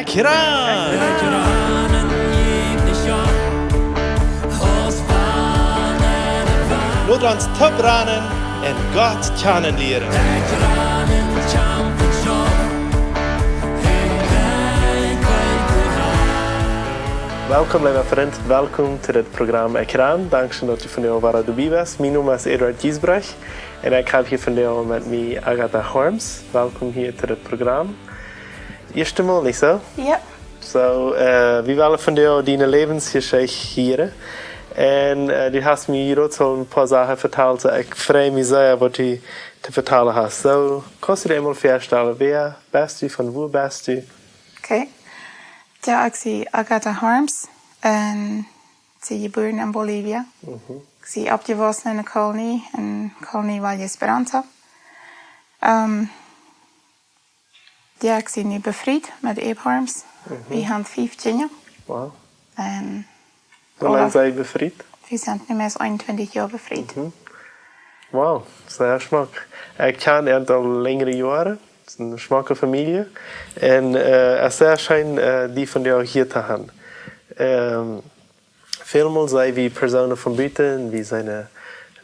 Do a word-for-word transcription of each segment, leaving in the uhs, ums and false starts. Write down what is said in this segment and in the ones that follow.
Kran! Lot ons toop ranen un Gott kjanen lieren. Welkom, leewa Frint. Welkom to dit Program Ekran. Dankscheen, daut du vondoag wada doabie best. Mien Nomen es Eduard Giesbrecht un ekj hab hia vondoag met mie Agatha Harms. Welkom hia to dit Program. Ieeschte Mol, nich soo? Jo. Soo, äh, wie wellen vondoag diene Läwensjeschicht hieren. Un, äh, du hast mie hia uk aul een poa Sachen vetalt, soo ekj frei mie sea, waut du to vetalen hast. Soo, kaust du die eemol väastalen, wäa best du, von wua best du? Okay. Jo, ekj sie Agatha Harms un sie jebuaren en Bolivia. Mhm. Ekj sie oppjewossen en de Kolonie, en Kolonie Valle Esperanza. Ähm, jo, ekj sie nu befriet met Abe Harms. Mhm. Wie haben fief Kjinja. Wow. Un Woo lang sent jie befriet? Wie sent nu meist eenuntwintich Joa befriet. Mhm. Wow, sea schmock. Ekj kjan an aul lenjre Joaren. Daut es eene schmocke Famielje. Un, äh, et es sea scheen, äh, die vondoag hia to haben. Ähm, välmol sent wie Persoonen von buten, wie sent eene,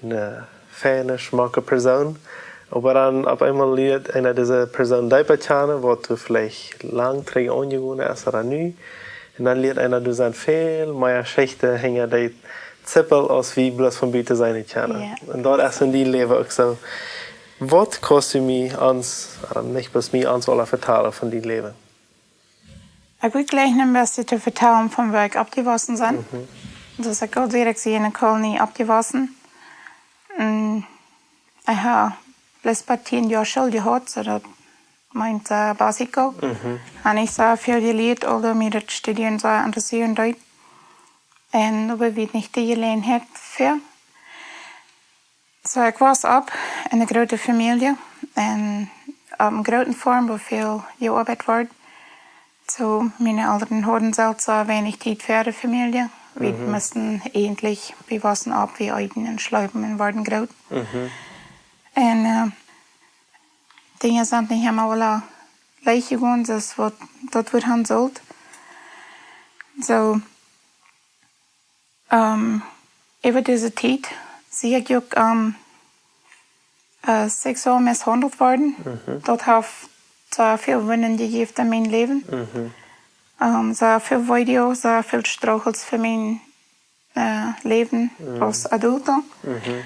eene feine, schmocke Persoon. Oba dan opp eemol lieet eena dise Persoon deepa kjanen, waut du veleicht lang trigj aunjegonen best ooda nu. Un dan lieet eena, doa sent väl mea Jeschichten hinja dee Zippel aus wie bloos von buten seenen kjennen. Jo. Un daut es en dien Läwen uk soo. Waut kaust du mie ons, ooda nich bloos mie, ons aula vetalen von dien Läwen? Ekj well jlikj een bät to vetalen von wua ekj oppjewossen sie. Mhm. Soo aus ekj aul säd, ekj sie en de Kolonie oppjewossen. Mm, ekj hab bloos bie tieen Joa School jehaut, soo daut meent, äh, basico. Mhm. Un ekj sea väl jelieet, aulsoo mie daut Studieren sea interessieet. Un doa wia nich de Jeläajenheit fa. Soo, ekj wia opp en eene groote Famielje un opp eene groote Foarm, wua väl jeoabeit wort. Soo, miene Elren hauden selfst soo weinich Tiet fa de Famielje. Wie, mhm, musten eejentlich, wie wossen opp, wie eeten un schlopen un worden groot. Mhm. Un, äh, Dinja sent nich emma aula leicht jegonen, soo aus waut daut wudd han sult. Soo, Ähm, äwa dise Tiet sie ekj uk, ähm, äh, seksuell misshaundelt worden. Mhm. Daut haft sea väl Wunden jejäft en mien Läwen. Mhm. Ähm, sea väl Wee, sea väl Struggles fa mien, äh, Läwen, mhm, aus Adult. Mhm.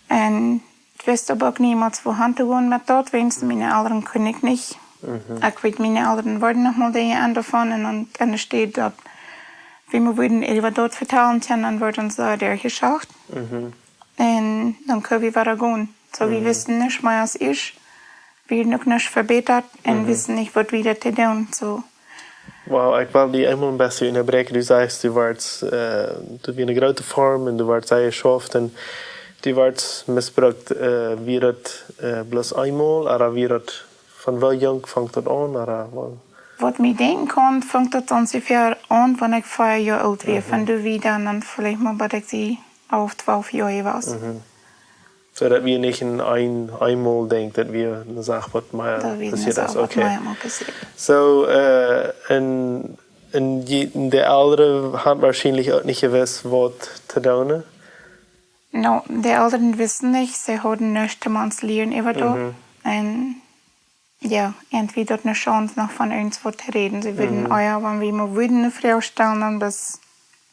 Un ekj wist oba uk niemols, wua han to gonen met daut, wiels miene Elren kunn ekj nich. Mhm. Ekj weet, miene Elren worden noch mol de Enj doavon un dan, un doa steit daut, wie mie wudden äwa daut vetalen kjennen, dan wort ons, äh, derchjeschocht. Mhm. Un dan kunn wie wada gonen. Soo, wie, mhm, wisten nich mea aus ieescht, wieren uk nich vebätat un, mhm, wisten nich, waut wieda to doonen. Soo, Wow, ekj well die eemol een bät unjabräakjen. Du sajchst, du wieescht, äh, du wieescht en eene groote Foarm un du wieescht sea jeschauft un du wieescht missbrukt, äh, wia daut, äh, bloos eemol, ooda wia daut von woo junk funk daut aun, ooda woo? Waut mie denkjen kaun, funk daut onjefäa aun, wan ekj fief Joa oolt wia. Mhm. Von doa wieda dan veleicht mol, bat ekj sie alf, twalf Joa wia. Mhm. Soo daut wia nich een, een eemol Dinkj, daut wia eene Sach, waut mea passieet es. Daut wia eene Sach, waut, okay, mea mol passieet. Soo, äh, un, un dee, de Elren hauden woarschienlich uk nich jewist, waut to doonen, ne? No, de Elren wisten nich, see hauden nuscht to mans lieren äwa daut. Mhm. Un jo, un wie daut ne Chance noch von ons waut to räden. See wudden, mhm, oh jo, wan wie mol wudden eene Froag stalen, dan bloos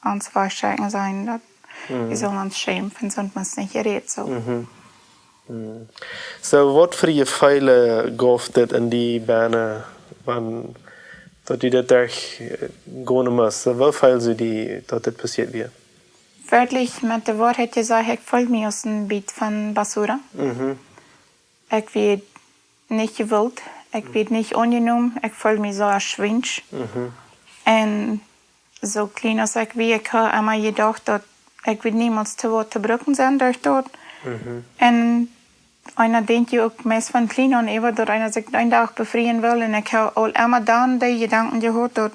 ons wajchschekjen, sajen daut, mhm, wie sellen ons schämen, von soont mott nich jerät, soo. Mhm. Mhm. Soo, waut fa Jefeelen jeef daut en die bennen, wan daut du daut derch, äh, gonen must? Soo, woo feelst du die, daut dit passieet wia? Werkjlich, met de Woarheit jesajcht, ekj feeld mie aus een bät von basura. Mhm. Ekj wia nich jewult, ekj wia nich aunjenomen, ekj feeld mie soo aus Schwinsch. Mhm. Un soo kjlien aus ekj wia, ekj haud emma jedocht, daut ekj wudd niemols to waut to brucken sennen derch daut. Mhm. Un eena denkjt je uk meist von kjlien aun äwa, daut eena sikj een Dach befrieen well. Un ekj haud aul emma dan dee Jedanken jehaut, daut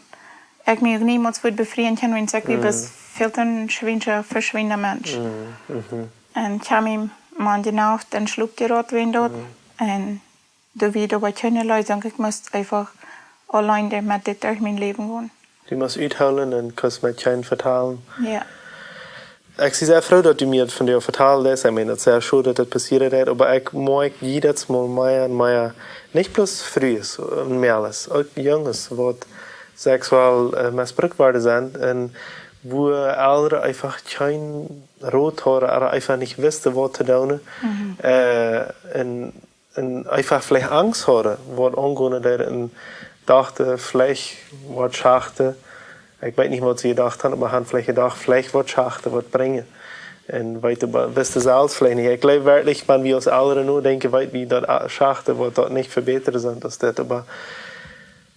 ekj mie uk niemols wudd befrieen kjennen, wiels ekj wia, mhm, bloos väl to een schwinja, veschwinja Mensch. Mhm, mhm. Un ekj haud mie mau de Nacht en Schlop jeroden wäajen daut. Mhm. Un doa wia oba kjeene Leesunk. Ekj must eefach auleen doa met dit derch mien Läwen gonen. Du must uthoolen un kaust met kjeenen vetalen. Jo. Ekj sie sea froo, daut du mie daut vondoag vetalen deist. Ekj meen, daut es sea schod, daut daut passieren deed, oba ekj moakj jiedatsmol mea un mea, nich bloos Frues un Mäakjes, uk Junges, waut seksuell, äh, missbrukt worden sent un wua Elren eefach kjeen Rot hauden, ooda eefach nich wisten, waut to doonen. Mhm. Äh, un un eefach veleicht Angst hauden, waut aungonen deed, un dochten, veleicht woat Schachten. Ekj weet nich, waut see jedocht hauden, oba hauden veleicht jedocht, veleicht woat Schachten waut brinjen. Un weeten, oba wisten selfst veleicht nich. Ekj jleew werkjlich, wan wie aus Elren nu denkjen, weet wie, daut, ah, Schachten woat daut nich vebätren, soo daut daut, oba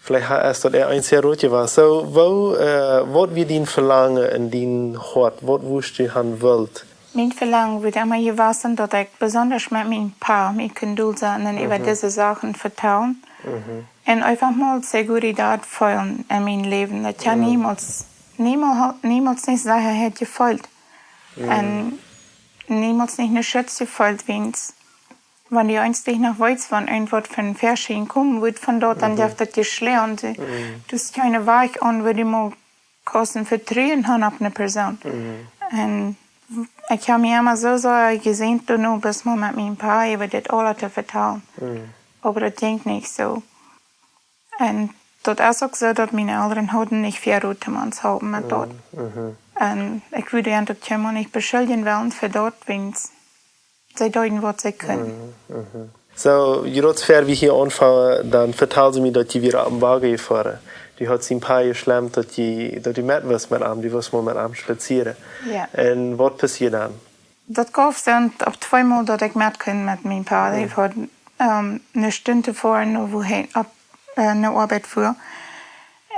veleicht ha-, es daut ea eent sea rot jewast. Soo, woo, äh, waut wia dien Velangen un dien Hoat? Waut wurscht du han wult? Mien Velangen wia emma jewast, daut ekj besonda met mien Pa mie kunn dol sennen un äwa Mhm. dise Sachen vetalen. Mhm. Un eefach mol Seguridad feelen en mien Läwen. Daut ekj Mhm. niemols, niemols, niemols nich Sechaheit jefeelt. Mhm. Un niemols nich een Schutz jefeelt, wiels wan du eejentlich noch weetst, wan irjentwaut fa een Väaschien komen woat von doa, dan Mhm. jeft daut Jeschlä un du, Mhm. du hast kjeene Wajch aun, woo du mol kaust Vetruen han opp eene Persoon. Mhm. Un ekj hab mie emma soo, soo jeseent doano, bloos mol met mien Pa äwa dit aules to vetalen. Mhm. Oba daut jinkj nich soo. Un daut es uk soo, daut miene Elren hauden nich väl Rot om ons halpen met daut. Mhm. Un ekj wudd an daut kjeenmol nich beschuldjen wellen fa daut, wiels see deeden, waut see kunnen. Mhm, mhm. Soo, krakjt ver wie hia aunfangen, dan vetald see mie, daut jie wada opp dän Wajch jefoaren. Du hast een poa Joa jeschlemt, daut jie, daut du met wieescht met am, du wieescht mol met am spazieren. Jo. Un waut passieed dan? Daut jeef dan opp tweemol, daut ekj met kunn met mien Pa. Mhm. Ekj haud, ähm, eene Stund to foaren, wua hee opp, äh, no Oabeit fua.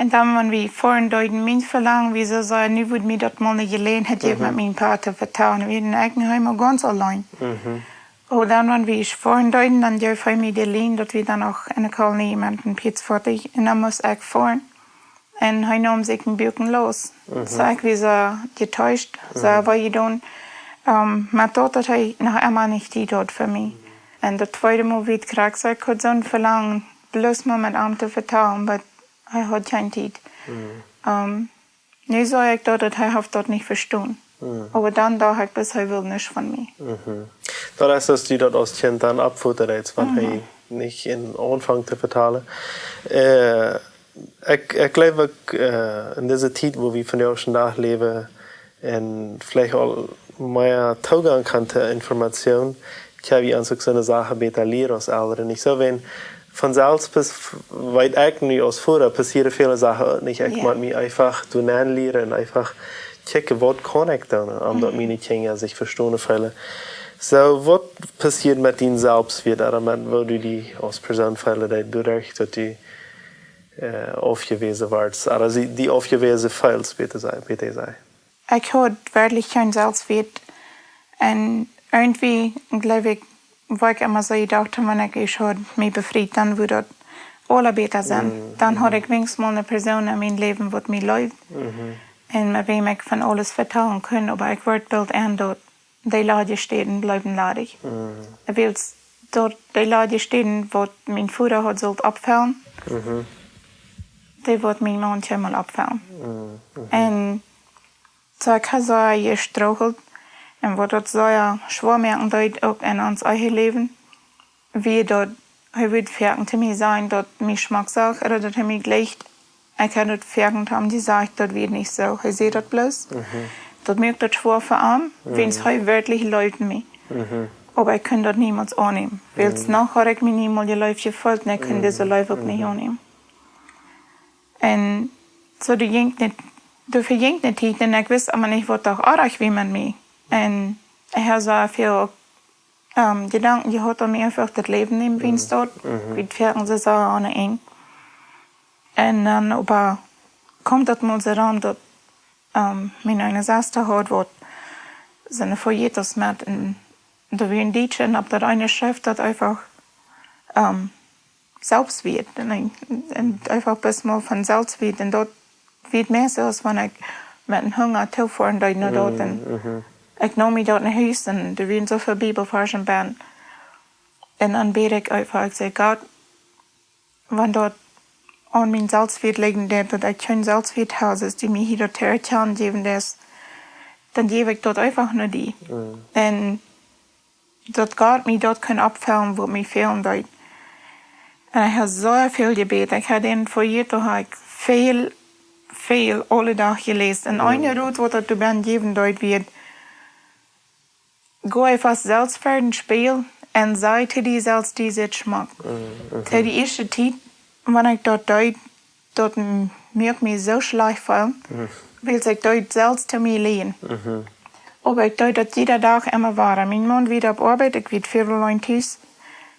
Un dan, wan wie foaren deeden, mien Velangen, wia soo, nu wudd mie daut mol eene Jeläajenheit jäwen, Mhm. met mien Pa to vetalen. Wie hauden eejentlich emma gaunz auleen. Mhm. Oba dan, wan wie foaren deeden, dan jeef hee mie de Lien, daut wia dan uk enne Kolonie met een Pietsfoatich. Un dan must ekj foaren. Un hee neem sikj een bät los. Mhm. Soo ekj wia soo jeteischt, soo Mhm. wee jedonen. Ähm, oba daut, daut hee noch emma nich Tiet haud fa mie. Un daut tweede Mol wia krakjt soo, ekj haud soon Velangen, bloos mol met am to vetalen, oba hee haud kjeen Tiet. Mhm. Ähm, nu sach ekj daut, daut hee haft daut nich vestonen. Mhm. Oba dan docht ekj, daut hee wull nuscht von mie. Mhm. Daut es, daut du daut aus Kjint dan oppfoasten deist, wan Mhm. hee nich aunfangt to vetalen. Äh, ekj, ekj jleew uk, äh, en dise Tiet, wua wie vondoag dän Dach läwen, un veleicht aul mea Toogank han to Information, kjenn wie ons uk soone Sachen bäta lieren aus Elren. Nich soo, wan von selfst, weet ekj nu aus Voda, passieren väle Sachen uk nich. Ekj Jo. mott mie eefach doano aunlieren un eefach kjikjen, waut kaun ekj doonen, om daut Mhm. miene Kjinja sikj vestonen feelen. Soo, waut passieed met dien Selfstwieet, ooda met woo du die aus Persoon feelen deist, doaderch daut du, äh, aufjewäsen worscht, ooda die, die aufjewäsen feelst, bäta saj, bäta saj? Ekj haud werkjlich kjeen Selfstwieet. Un irjentwoo, jleew ekj, wua ekj emma soo jedocht haud, wan ekj ieescht haud mie befriet, dan wudd daut aules bäta sennen. Mm, Dan haud mhm. ekj weens mol eene Persoon en mien Läwen, waut mie leeft. Mhm. Un met wäm ekj von aules vetalen kunn, oba ekj wort boolt en daut dee ladje Städen bleewen ladich. Mhm. Wiels daut dee ladje Städen, waut mien Voda haud sullt oppfellen, Mhm. dee wudd mien Maun kjeenmol oppfellen. Mhm. Mhm. Un soo ekj hab soo jestruggelt un waut daut soo schwoa moaken deed, uk en ons eejnet Läwen, wia daut, hee wudd foaken to mie sajen, daut hee mie schmock sach, ooda daut hee mie jlikjt. Ekj hab daut foaken to am jesajcht, daut wia nich soo. Hee säd daut bloos. Mhm. Daut moakt daut schwoa fa am, Mhm. wiels hee werkjlich leeft mie. Mhm. Oba ekj kunn daut niemols aunnämen. Wiels Mhm. noch haud ekj mie niemols jeleeft jefeelt un ekj kunn Mhm. dise Leew uk nich Mhm. aunnämen. Un soo, doa jinkj nich, doa vejinj de Tiet un ekj wist emma nich, waut doa oajch wia met mie. Un ekj hab soo väl, ähm, Jedanken jehaut, om mie eefach daut Läwen nämen, woo Mhm. daut, Mhm. wie foaken soo sajen, aun een Enj. Un dan oba kjemt daut mol soo aun, daut, ähm, miene eene Sesta haud waut, soone Folletos met, un doa wia een Dietsche un opp daut eene schreef daut eefach, ähm, Selfstwieet. Un, un eefach bloos mol von Selfstwieet. Un daut wia mea soo, aus wan ekj met een Hunga tofoaren deed no daut. Un Mhm, mhm. ekj neem mie daut no Hus un doa wieren soo väl Bibelvarsch benne. Un dan bäd ekj eefach, ekj säd: "Gott, wan daut aun mien Selfstwieet lijen deit, daut ekj kjeen Selfstwieet hab, aus du mie hia daut Terror Chan jäwen deist, dan jäw ekj daut eefach no die. Un daut Gott mie daut kunn oppfellen, waut mie fälen deed. Un ekj hab soo väl jebät. Ekj hab en fa Joaren, doa hab ekj väl, väl aule Dach jeläst. Un een Rot, waut daut doa bennen jäwen deed, wia: Go eefach selfst ver dän Spieejel un saj to die selfst, du sitst schmock. To de ieeschte Tiet, wan ekj daut deed, daut m-, muak mie soo schlajcht feelen, wiels ekj deed selfst to mie läajen. Oba ekj deed daut jieda Dach emma wada. Mien Maun wia opp Oabeit, ekj wia väl auleen tus.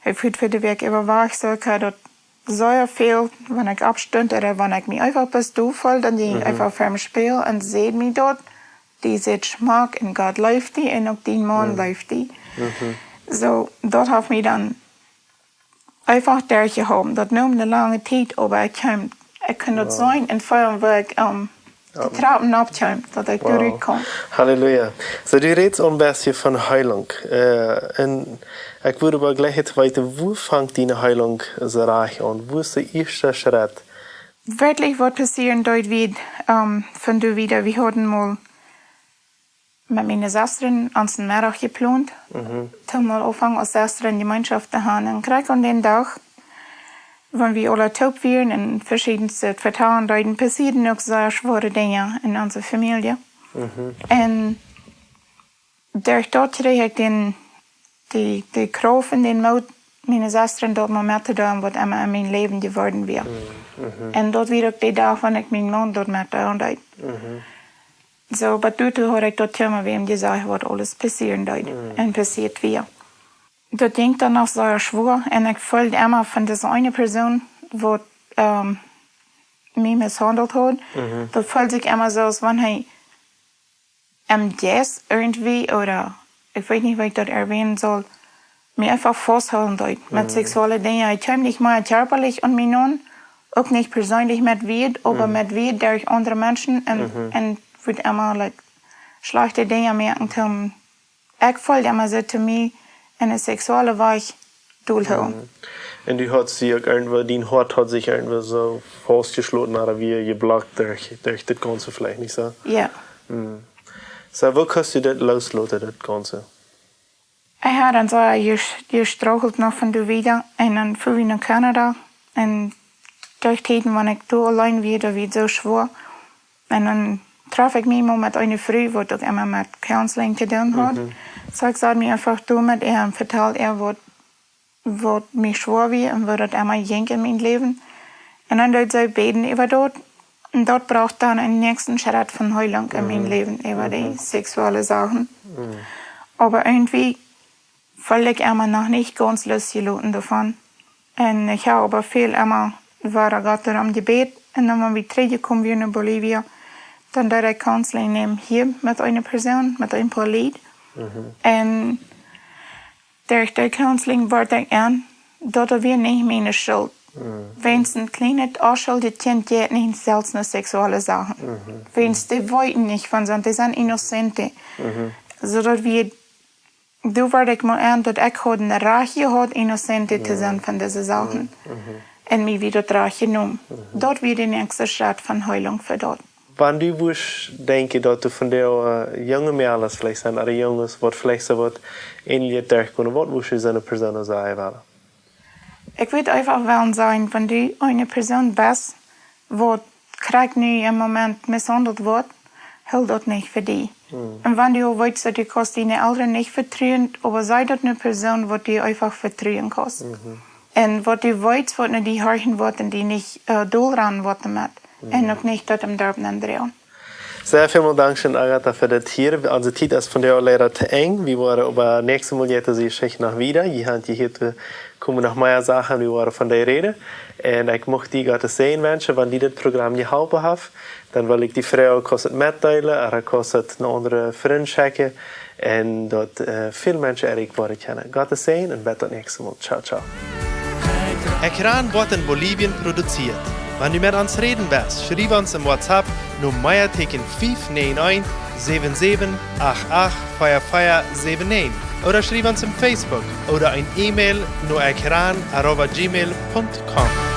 Ekj wia fa de Wäakj äwawajch, soo ekj hab daut soo väl, wan ekj oppstunt ooda wan ekj mie eefach bloos dol feeld, dan jinkj ekj eefach ver dän Spieejel un säd mie daut, du sitst schmock un Gott leeft die un uk dien Maun leeft die. Soo, daut haft mie dan eefach derchjehoolen. Daut neem ne lange Tiet, oba ekj kjeem, ekj kunn daut seenen un feelen, woo ekj, ähm, de Trappen oppkjeem, daut ekj doa rut kunn. Halleluja. Soo, du rätst een bät von Heilunk. Äh, un ekj wudd oba jlikj weeten, wua fangt diene Heilunk soo rajcht aun? Wua es de ieeschte Schrett? Werkjlich, waut passieren deed, wia, ähm, von doa wieda, wie hauden mol met miene Sestren onsen Meddach jeplont, toom mol aunfangen aus Sestren Jemeenschoft to haben. Un krakjt aun dän Dach, wan wie aule toop wieren un veschiednet vetalen deeden, passieeden uk sea schwoare Dinja en onse Famielje. Un derch daut kjrieech ekj dän, dee, dee Krauft un dän Moot, miene Sestren daut mol mettodeelen, waut emma en mien Läwen jeworden wia. Un daut wia uk de Dach, wan ekj mienen Maun daut metdeelen deed. Soo, oba doatoo haud ekj daut kjeenmol wäm jesajcht, waut aules passieren deed un passieet wia. Daut jinkj dan noch sea schwoa un ekj feeld emma von dise eene Persoon, waut, ähm, mie misshaundelt haud. Daut feeld sikj emma soo, aus wan hee em Jeist irjentwie, ooda ekj weet nich, woo ekj daut erwänen saul, mie eefach fausthoolen deed met sexuelle Dinja. Ekj kjeem nich mea kjarpalich aun mie aun, uk nich perseenlich met Wieed, oba met Wieed derch aundre Menschen un, un wudd emma, like, schlajchte Dinja moaken, toom, ekj feeld emma soo, toom mie en ne sexuelle Wajch dol hoolen. Un du haudst die uk irjentwua, dien Hoat haud sikj irjentwua soo faustjeschloten, ooda wia jeblockt derch, derch daut Gaunze veleicht, nich soo? Jo. Soo, woo kaust du daut loosloten, daut Gaunze? Ekj haud dan soo jes-, jestruggelt noch von doa wieda un dan fua wie no Kanada un derch Tieden, wan ekj doa auleen wia, daut wia soo schwoa. Un dan trof ekj mie mol met eene Fru, waut uk emma met Counseling to doonen haud. Soo ekj sad mie eefach doa met äa un vetald äa, waut, waut mie schwoa wia un woo daut emma jinkj en mien Läwen. Un dan deed see bäden äwa daut. Un daut brocht dan eenen näakjsten Schrett von Heilunk en mien Läwen, äwa dee sexuelle Sachen. Oba irjentwie feeld ekj emma noch nich gaunz loosjeloten doavon. Un ekj hab oba väl emma wada Gott doarom jebät. Un dan, wan wie trigjjekomen wieren no Bolivia, dan deed ekj Counseling nämen hia met eene Persoon, met een poa Lied. Un derch dee Counseling wort ekj en, daut wia nich miene Schult. Wan een kjlienet onschuldjet Kjint jeit nich selfst no sexuelle Sachen. Wan dee weeten nich von soont, dee sent innocente. Soo daut wia, doa wort ekj mol en, daut ekj haud een Rajcht jehaut, innocente to sennen von dise Sachen. Un mie wort daut Rajcht jenomen. Daut wia de näakjste Schrett von Heilunk fa daut. Wan du wurscht denkjen, daut du von de, äh, junge Mejales veleicht sent, ooda Junges, waut veleicht soo waut Äneljet derchkomen, waut wurscht du soone Persoon sajen wellen? Ekj wudd eefach wellen sajen, wan du eene Persoon best, waut krakjt nu em Moment misshaundelt woat, hool daut nich fa die. Un wan du weetst, daut du kaust diene Elren nich vetruen, oba sie daut ne Persoon, waut du eefach vetruen kaust. Un waut du weetst, waut no die horchen woat un die nich, äh, dol rannen woat doamet. Un uk nich daut em Darp nenn droagen. Sea välmol dankscheen, Agatha, fa daut hia. Onse Tiet es vondoag leider to Enj. Wie woaren oba näakjstet Mol jeit dise Jeschicht noch wieda. Jie haben jehieet, wie komen noch mea Sachen, wie woaren von dee räden. Un ekj mucht die Gott sienen wenschen, wan die dit Program jeholpen haft. Dan well ekj die froagen, kaust du et metdeelen, ooda kaust du et no aundre Frind schekjen. Un daut, äh, väl Menschen erreicht woaren kjennen. Gott sienen un bat daut näakjste Mol. Ciao, ciao. Ekran woat en Bolivien produziert. Wan du met ons räden west, schriew ons em WhatsApp no Meateeken fief näajen eent, säwen säwen, acht acht, vea vea säwen näajen. Ooda schriew ons em Facebook ooda een E-Mail no ekran arroba gmail punkt com.